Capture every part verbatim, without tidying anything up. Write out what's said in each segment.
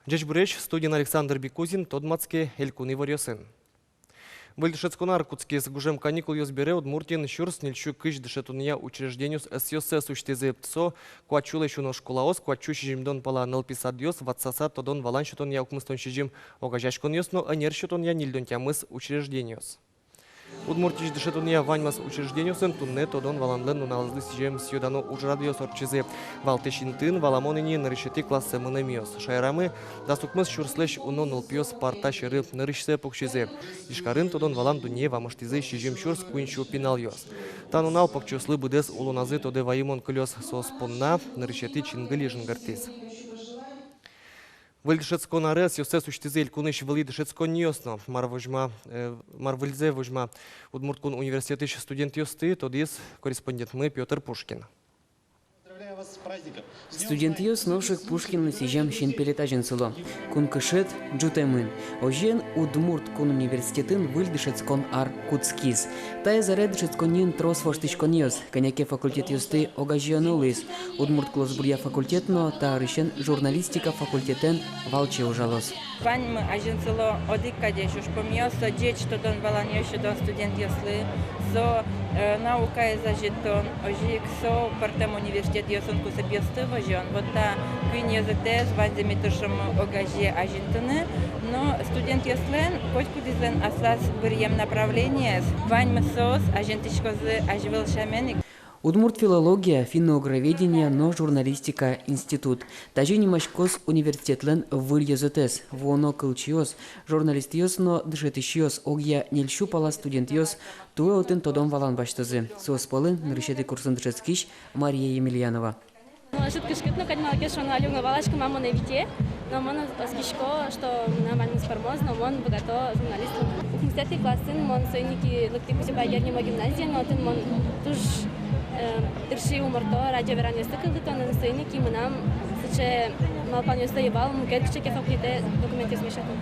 Ӟечбуресь! Студиын Александр Бикузин. Тодматске элькун иворъёсын. Выль дышетскон ар кутскиз. Гужем каникулъёс бере Удмуртиын сюрс ньыльсю кызь дышетонъя учреждениос ӧсъёссэс усьтӥзы. Со куатьсюлэсь уно школаос, куатьсю сизьымдон пала нылпи садъёс, ватсаса тодон-валан сётонъя укмыстон сизьым огазеяськонъёс но ӧнер сётонъя ньыльдон тямыс учреждениос. Удмуртиысь дышетонъя ваньмаз учреждениосын туннэ тодон-валанлэн нуналызлы сӥзем сӥё-дано ужрадъёс ортчизы. Валтӥсь интыын валамон ини нырысетӥ классэ мынэмъёс. Шаерамы дас укмыс сюрслэсь уно нылпиос парта сьӧры нырысьсэ пуксизы. Ижкарын тодон-валан дуннее вамыштӥзы сизьым сюрс куинь сю пиналъёс. Та нунал покчиослы быдэс улоназы тодэ ваемон кылёз. Соос понна нырысетӥ чингыли жингыртӥз. Выль дышетскон аре ӧсъёссэс усьтӥзы элькунысь вылӥ дышетсконниос но. Мар возьма, э, мар выльзэ возьма Удмурт кун университетысь студентъёсты, тодӥз корреспондентмы Пётр Пушкин. Студентъёс нош ик Пушкинлы сӥзем синпелет азьын сыло. Кункышет ӝутэмын. Озьыен, Удмурт кун университетын выль дышетскон ар кутскиз. Та аре дышетсконниын трос воштӥськонъёс. Кӧня ке факультетъёсты огазеяно луиз. Удмурт кылосбуръя факультет но та арысен журналистика факультетэн валче ужалоз. Ваньмы азьын сыло одӥг кадесь ужпумъёс, со ӟеч тодон-валанъёс сётон студентъёслы, со, э, наукаез азьытон, озьы ик со пӧртэм университетъёсын кусыпъёсты возён. Вот та куинь ёзэтэз ваньзэ ми тыршомы огазе азинтыны, но студентъёслэн котькудӥзлэн аслаз быръем направлениез, ваньмыз соос азинтӥськозы азьвыл сямен ик. Удмурт филология, финно-угроведение но журналистика институт. Тазьы нимаськоз университетлэн выль ёзэтэз. Вуоно кылчиос, журналистъёс но дышетӥсьёс, огъя ньыльсю пала студентъёс туэ отын тодон-валан басьтозы. Соос пӧлын нырысетӥ курсын дышетскись Мария Емельянова. Мон ачид кышкыт но кадь, малы ке шуоно, али уг но валаськы, ма монэ вите, но мон оскисько, что мынам ваньмыз пӧрмоз, но мон быгато журналист луыны. Укмысэтӥ классын мон соин ик лыктӥ Кузебай Герд нимо гимназие, но отын мон туж, э, тырши уморто радио веранъёсты кылдытонын, соин ик мынам сыӵе малпанъёсы ӧй вал мукет кыӵе ке факультетэ документъёсме сётыны.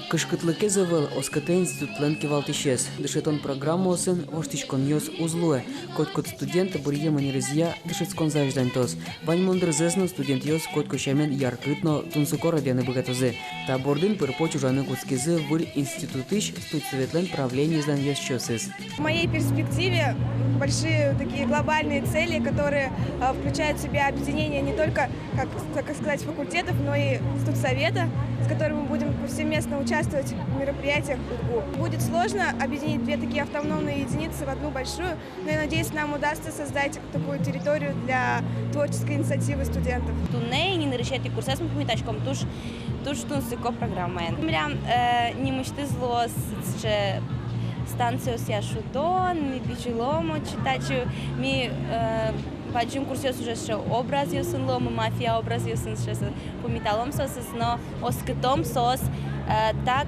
Кышкытлыкез ӧвӧл, оскытэ институтлэн кивалтӥсез. Дышетон программаосын воштӥськонъёс уз луэ. Котькуд студент быръем ӧнерезъя дышетсконзэ азьланьтоз. Ваньмон дырзэс но студентъёс котьку сямен яркыт но тунсыко радъяны быгатозы. Та бордын пыр-поч ужаны кутскизы выль институтысь студсоветлэн правлениезлэн ёзчиосыз. В моей перспективе большие такие глобальные цели, которые, э, включают в себя объединение не только как, так сказать, факультетов, но и студсовета, с которым мы будем повсеместно участвовать в мероприятиях УдГУ. Будет сложно объединить две такие автономные единицы в одну большую, но я надеюсь, нам удастся создать такую территорию для творческой инициативы студентов. Туннэ ини нырысетӥ курсэз ми пумитаськом, туж, туж тунсыко программаен. Милям, э, нимысьтыз луоз сыӵе станциосъя шудон, ми бызьылом отчы-татчы, ми, э, бадӟым курсъёс уже сыӵе образъёсын луомы, мафия образъёсын сыӵе, пумиталом соосыз но оскытом, соос, э, так,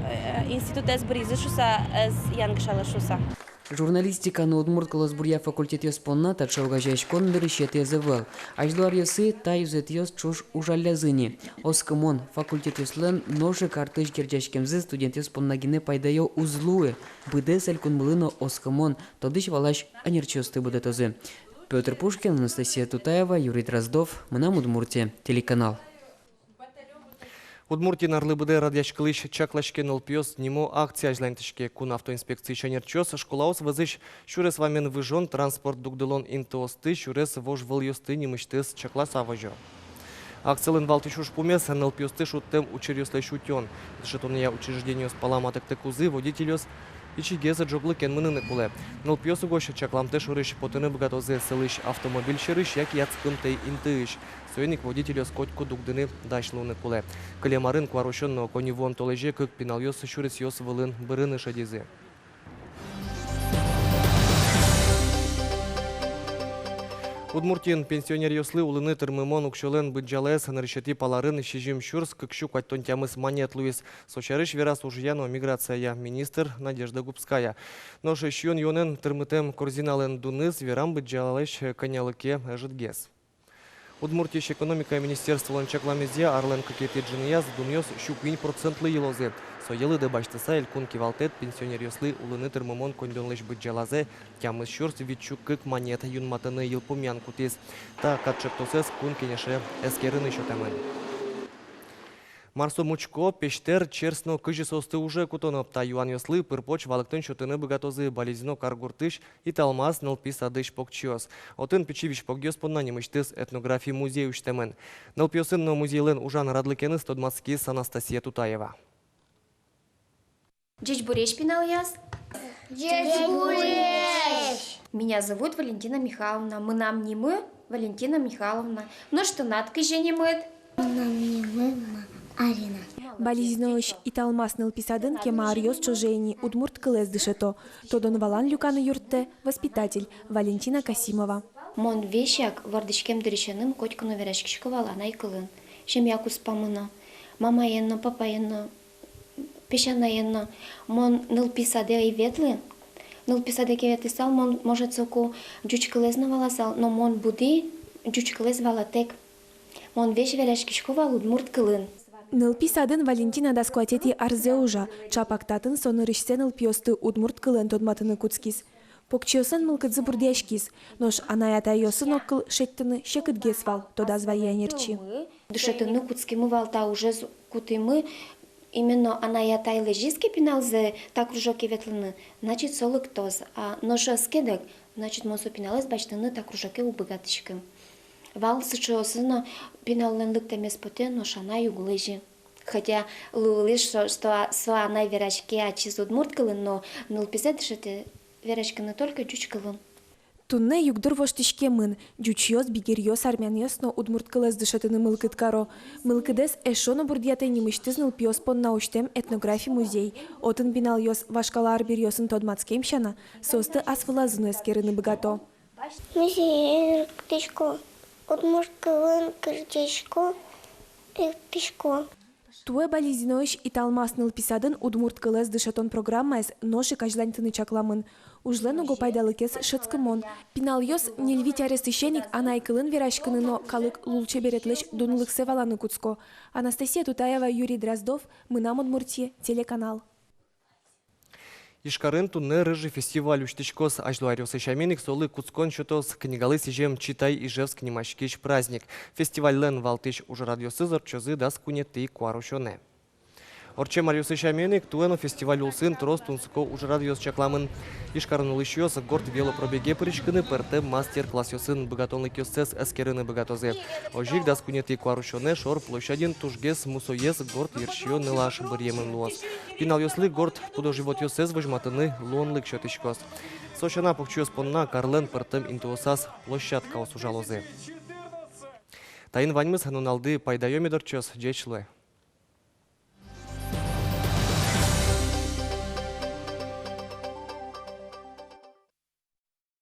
э, институтэз быръизы шуса, ӧз янгышалэ шуса. Журналистика но удмурт кылосбуръя факультетъёс понна таӵе огазеяськон нырысетӥез ӧвӧл. Азьло аръёсы та ёзэтъёс ӵош ужаллязы ини. Оскымон, факультетъёслэн нош ик артысь герӟаськемзы студентъёс понна гинэ пайдаё уз луы. Быдэс элькунмылы но оскымон, тодӥсь-валась ӧнерчиосты будэтозы. Пётр Пушкин, Анастасия Тутаева, Юрий Дроздов, «Мынам Удмуртие» телеканал. Удмуртиын арлы быдэ радъяськылӥсь «Чаклаське, нылпиос» нимо акция азьланьтӥське. Кун автоинспекциысь ӧнерчиос школаос вӧзысь сюрес вамен выжон, транспорт дугдылон интыосты, сюрес вожвылъёсты нимысьтыз чакласа возё. Акциялэн валтӥсь ужпумез — нылпиосты шудтэм учыръёслэсь утён. Дышетонъя учреждениос пала матыктыкузы водительёс ичигес ӝоглыкен мыныны кулэ. Нылпиос угось чакламтэ шорысь потыны быгатозы, сылӥсь автомобиль сьӧрысь яке ятскымтэ интыысь. Соин ик водительёс котьку дугдыны дась луыны кулэ. Кылем арын куарусён но коньывуон толэзе кык пиналъёс сюресъёс вылын бырыны шедизы. Удмуртиын пенсионеръёслы улыны тырмымон уксёлэн быдӟалаез нырысетӥ паларын сизьым сюрс кык сю куатьтон тямыс манет луиз. Со сярысь вераз ужъя но миграцияя министр Надежда Губская. Нош сиён-юонэн тырмытэм корзиналэн дуныз верам быдӟалаез кӧнялыке ӧжытгес. Удмуртиысь экономика министерстволэн чакламезъя, арлэн кыкетӥ ӝыныяз дунъёс сю куинь процентлы йылозы. Сое лыдэ басьтыса, элькун кивалтэт пенсионеръёслы улыны тырмымон коньдонлэсь быдӟалазэ тямыс сюрс витьсю кык манет юнматыны йылпумъян кутӥз. Та катчектосэз Кун Кенеше эскерыны сётэмын. Мар со мучко, песьтэр, черс но кызьы соосты уже кутоно? Та юанъёслы пыр-поч валэктон сётыны быгатозы Балезино каргуртысь Италмас нылпи садысь покчиос. Отын пичи визьпогъёс понна нимысьтыз этнографи музей усьтэмын. Нылпиосын но музейлэн ужан радлыкеныз тодматскиз Анастасия Тутаева. Ӟечбуресь, пиналъёс! Ӟечбуресь! Меня зовут Валентина Михайловна. Мынам нимы Валентина Михайловна. Нош тынад кызьы нимыд? Мынам нимы Ма-, Арина. Балезиноысь Италмас нылпи садын кема аръёс ӵоже ини удмурт кылэз дышето. Тодон-валан люканы юрттэ воспитатель Валентина Касимова. Мон весяк вордӥськем дырысеным котьку но вераськисько вал анай кылын. Семья куспамы но, мамаен но, папаен но, песянаен но. Мон нылпи садэ ӧй ветлы. Нылпи садэ ке ветлысал, мон, может, соку ӟуч кылэз но валасал, но мон буди ӟуч кылэз валатэк. Мон весь вераськисько вал удмурт кылын. Нылпи садын Валентина дас куатетӥ арзэ ужа. Чапак татын со нырысьсэ нылпиосты удмурт кылэн тодматыны кутскиз. Покчиослэн мылкыдзы бурдъяськиз, нош анай-атайёсын огкыл шедьтыны секытгес вал, тодаз вае ӧнерчи. Дышетыны кутскимы вал, та ужез кутӥмы, именно анай-атай лэзиз ке пиналзэ та кружоке ветлыны, значит, со лыктоз, а нош ӧз ке дак, значит, мон со пиналэз басьтыны та кружоке уг быгатӥськы. Вал сыӵеосы но, пиналлэн лыктэмез потэ, нош анай уг лэзьы. Хотя луылӥз, что, что со анай вераське ачиз удмурт кылын, но нылпизэ дышетэ вераськыны только ӟуч кылын. Туннэ югдур воштӥськемын, ӟучъёс, бигеръёс, армянъёс но удмурт кылэз дышетыны мылкыд каро. Мылкыдэз эшшо но бурдъятэ нимысьтыз нылпиос понна усьтэм этнографи музей. Отын пиналъёс вашкала арбериосын тодматскем сяна, соосты ас вылазы но эскерыны быгато. Музеен лыктӥсько, удмурт кылын кырӟасько, лыктӥсько. Туэ Балезиноысь Италмас нылпи садын удмурт кылэз дышетон программаез нош ик азьланьтыны чакламын. Ужлэн уго пайдалыкез шӧдскымон. Пиналъёс ньыль-вить аресысен ик анай кылын вераськыны но калык лулчеберетлэсь дунлыксэ валаны кутско. Анастасия Тутаева, Юрий Дроздов, «Мынам Удмуртие» телеканал. Ижкарын туннэ «Рыжий» фестиваль усьтӥськоз. Азьло аръёсы сямен ик солы кутскон сётоз книгалы сӥзем «Читай, Ижевск» нимаськись праздник. Фестивальлэн валтӥсь ужрадъёсыз ортчозы дас куинетӥ куарусёнэ. Ортчем аръёсы сямен ик туэ но фестиваль улсын трос тунсыко ужрадъёс чакламын. Ижкарын улӥсьёс горд велопробеге пыриськыны пӧртэм мастер-классъёсын быгатонлыкъёссэс эскерыны быгатозы. Озьы ик дас куинетӥ куарусёнэ шор площадьын тужгес мусоез горд йырсиё нылаш быръемын луоз. Пиналъёслы горд пудо-животъёссэс возьматыны луонлык сётӥськоз. Со сяна, покчиос понна карлэн пӧртэм интыосаз площадкаос ужалозы. Таин ваньмыз. Нуналды пайдаё мед ортчоз. Ӟеч луэ.